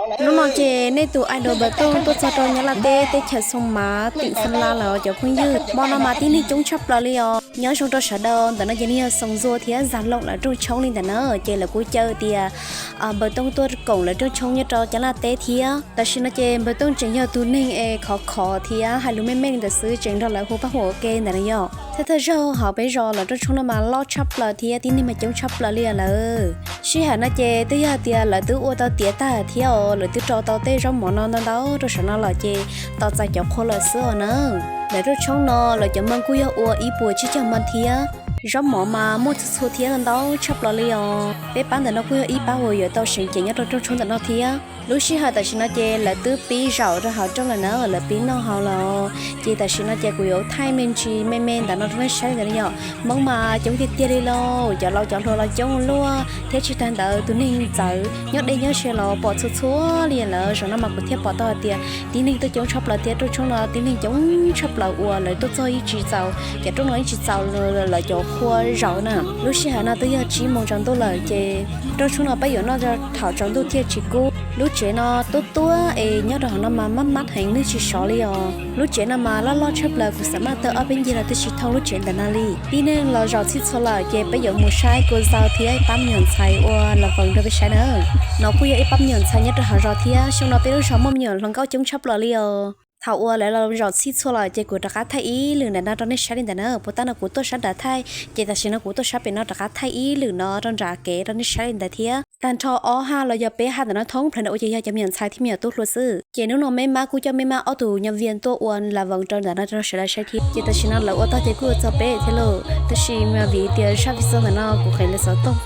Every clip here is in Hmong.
Hnub no ces nej tus idol Npawg Tooj tuaj txog rau Nyab Laj teb teb chaws Xoo Mav, tỉnh Sơn La lawm cov phooj ywg. Hmo no mas tib neeg coob tshaj plaws li os. Nyob zoo rau sawv daws, ntawm no ces nej yog Xoo Ntxua thiab Zam Loom lawv rooj tshoob li ntawm na, ces lawv kuj caw tias Npawg Tooj tuaj koom lawv rooj tshoob nyob rau Nyab Laj teb thiab. Tam sim no ces Npawg Tooj tseem yog tus neeg es khov khov thiab hais lus me me li ntawd xwb, tseem nrog lawv hu paj huam ua ke ntawm no yom. Thawj thawj zaug hauv peb zos lawv rooj tshoob no mas loj tshaj plaws thiab tib neeg mas coob tshaj plaws li lawm. Sij hawm no ces twb yog tias lawv twb ua tau tiav tag thiab os, lawv twb rau tau tej zaub mov no ntau ntau rau saum no lawm ces tos txais cov qhua lawm xwb os na. Lawv rooj tshoob no lawv cov mov kuj yog ua ib puas tsib caug mov thiab. Zaub mov mas muaj txhua txhua thiab ntau tshaj plaws li os. Peb pab ntawm no kuj yog ib pab uas yuav tau seev cev nyob rau rooj tshoob ntawm no thiab. Lub sij hawm tam sim no ces lawv twb pib zaum rau hauv rooj lawm na, lawv pib noj hauv lawm. Ces tam sim no ces kuv yuav thaij me ntsis me me ntawm no rau nej saib ntawm no yom. Hmoob mas coob tiag tiag li lauj, cov laus cov hluas los coob luaj thiab tsis tag ntawd tus neeg txawv nyob deb nyob ze los pom txhua txhua li lawm. Zaum no mas kuv thiaj pom tau hais tias tib neeg tuaj coob tshaj plaws thiab rooj tshoob no tib neeg coob tshaj plaws uas lawv tuaj txog yeej tsis txaus, cov rooj no yeej tsis txaus lawv cov qhua zaum na. Lub sij hawm no twb yog tsib moos tsaus ntuj lawm ces rooj tshoob no peb yuav noj thaum tsaus ntuj thiaj tsis kub. Lub tsev no tuab tuab es nyob rau hauv no mas mab mab heev, neeg tsis sov li os. Lub tsev no mas loj loj tshaj plaws, kuv xam maj taw ob peb ncig los twb tsis thoob lub tsev ntawm no li. Tib neeg los zaum txhij txhua lawm ces peb yuav mus saib kua zaus thiab ib pab me nyuam ntxhais ua las voos rau peb saib na. No kuj yog ib pab me nyuam ntxhais nyob rau hauv zos thiab, xyoo no peb lub zos muaj me nyuam hluas nkauj coob tshaj plaws li os. Thaum uas lawv los zaum txhij txhua lawm ces kuv rov qab thaij ib lwm ntawm no rau nej saib li ntawm na. Puas tab no kuv tuaj sab nrad thaij, ces tam sim no kuv tuaj sab pem no rov qab thaij ib lwm no rau nram kev rau nej saib li ntawd thiab. Tag nrho ob ha los yog peb ha ntawm no thoob plaws ntawm ua ces yog cov me nyuam ntxhais thiab me nyuam tub hluas xwb. Ces hnub no meb mab kuj coj meb mab ob tug nyuag vias tuaj ua las voos rau ntawm no rau sawv daws saib thiab. Ces tam sim no lawv ua tag ces kuj ua txog peb thiab lauj, tab sis mas vim tias zaj video ntawm no kuv qhia lawv xov tooj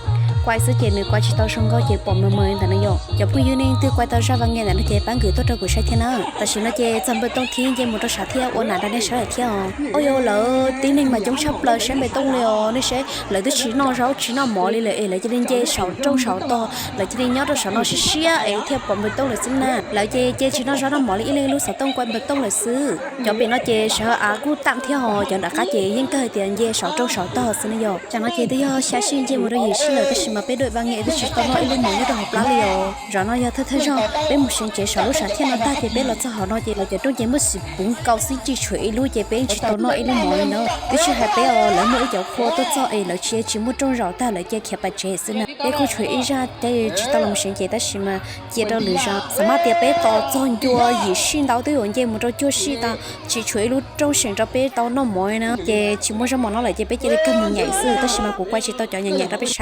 kuaj xwb ces nws kuaj tsis tau zoo nkauj ces pom mos mos li ntawm no yom. Cov phooj ywg nej twg kuaj tau zaj vaj nge ntawm no ces pab nkws tuaj rau kuv saib thiab na. Tam sim no ces txog Npawg Tooj thiab nce mus rau sav thiab ua nam rau nej saib lawm thiab os. Ua yog lawv tib neeg mas coob tshaj plaws saib Npawg Tooj li os, nej saib lawv twb tsis noj zaub tsis noj mov li lawm es lawv cia li nce saum rooj saum tog, lawv cia li nyob rau saum no siab siab es thiaj pom Npawg Tooj lawm xwb na. Lawv ces cia tsis noj zaub noj mov li, ib leeg lub xov tooj kuaj Npawg Tooj lawm xwb. Cov pem no ces sawv av kuj tam thiab os, cov nram qab ces yeej kawg hais tias nce saum rooj saum tog xwb ne yom. Tam no ces twb yog xya sij nce mus rau yim sij lawm tab sis mas peb duam vaj nge twb tsis tau noj ib lub mov nyob rau hauv plab li os. Zaum no yog thawj thawj zaug peb mus seev cev saum lub sam thiaj no tag ces peb los txog hauv no ces lawv cov rooj ces muaj xim puv nkaus xwb, tsis tshuav ib lub ces peb tsis tau noj ib lub mov li na. Twb tsis hais peb os, lawv muaj ib cov qhua tuaj txog es lawv tsis tsis muaj rooj zaum tag lawv cia khiav pais tsev xwb na. Peb kuj tshuav ib zaj ces tsis tau los mus seev cev tab sis mas cia rau lwm zaus. Xam maj tias peb tos txog ncua yim sij ntau twb yuav nce mus rau cuaj sij tau tsis tshuav ib lub rooj seem rau peb tau noj mov na, ces tsis muaj zaub mov no lawm ces peb cia li kawg mus nyaim xwb, tab sis mas kuv kuaj tsis tau cov nyaim nyaim rau peb saib.